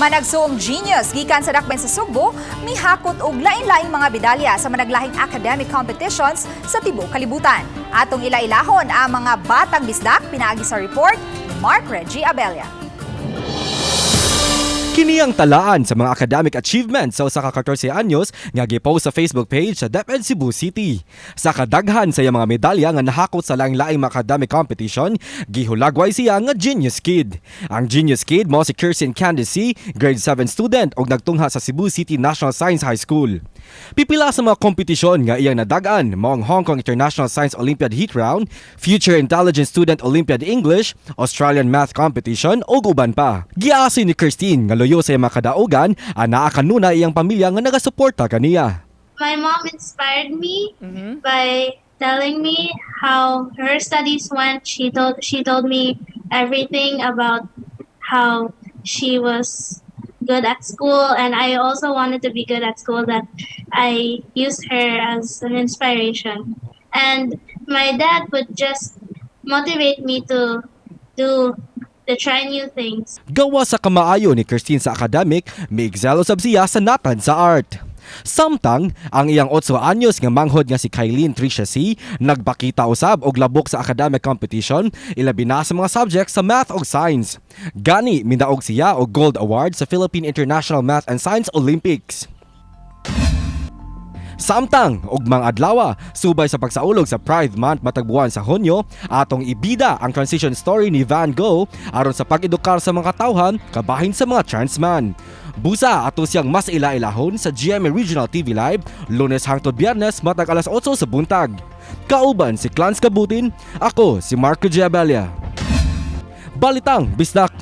Managsuong genius gikan sa Dakbayan sa Sugbo, mihakot og lain-laing mga medalya sa managlahing academic competitions sa tibuok kalibutan. Atong ila-ilahon ang mga batang bisdak pinaagi sa report ni Mark Reggie Abella. Kini ang talaan sa mga academic achievements sa 1 ka 14 anyos nga gipost sa Facebook page sa DepEd Cebu City. Sa kadaghan sa iyang mga medalya nga nahakot sa laing-laing mga academic competition, gihulagway siya nga Genius Kid. Ang Genius Kid mao si Kirsten Candice C., grade 7 student og nagtungha sa Cebu City National Science High School. Pipila sa mga kompetisyon nga iyang nadag-an mao ang Hong Kong International Science Olympiad Heat Round, Future Intelligence Student Olympiad English, Australian Math Competition ug uban pa. Giasi ni Kirstine nga luyo sa iyang mga kadaugan, anaa kanunay iyang pamilya nga nagasuporta kaniya. My mom inspired me by telling me how her studies went. She told me everything about how she was good at school, and I also wanted to be good at school, that I used her as an inspiration. And my dad would just motivate me to try new things. Gawa sa kamaayo ni Kirstine sa academic, mi-excel usab siya sa natan sa art. Samtang, ang iyang 8 anyos nga manghod nga si Kylene Tricia C. nagpakita usab og labok sa academic competition, ilabi na sa mga subjects sa math ug science. Gani, mindaog siya og Gold Award sa Philippine International Math and Science Olympics. Samtang ugmang adlaw, subay sa pagsaulog sa Pride Month matag buwan sa Hunyo, atong ibida ang transition story ni Van Gogh aron sa pag-edukar sa mga katawhan kabahin sa mga transman. Busa ato siyang mas ila-ilahon sa GMA Regional TV Live, Lunes hangtod Biyernes matag alas 8 sa buntag. Kauban si Clans Kabutin, ako si Marco Giabella. Balitang Bisdak.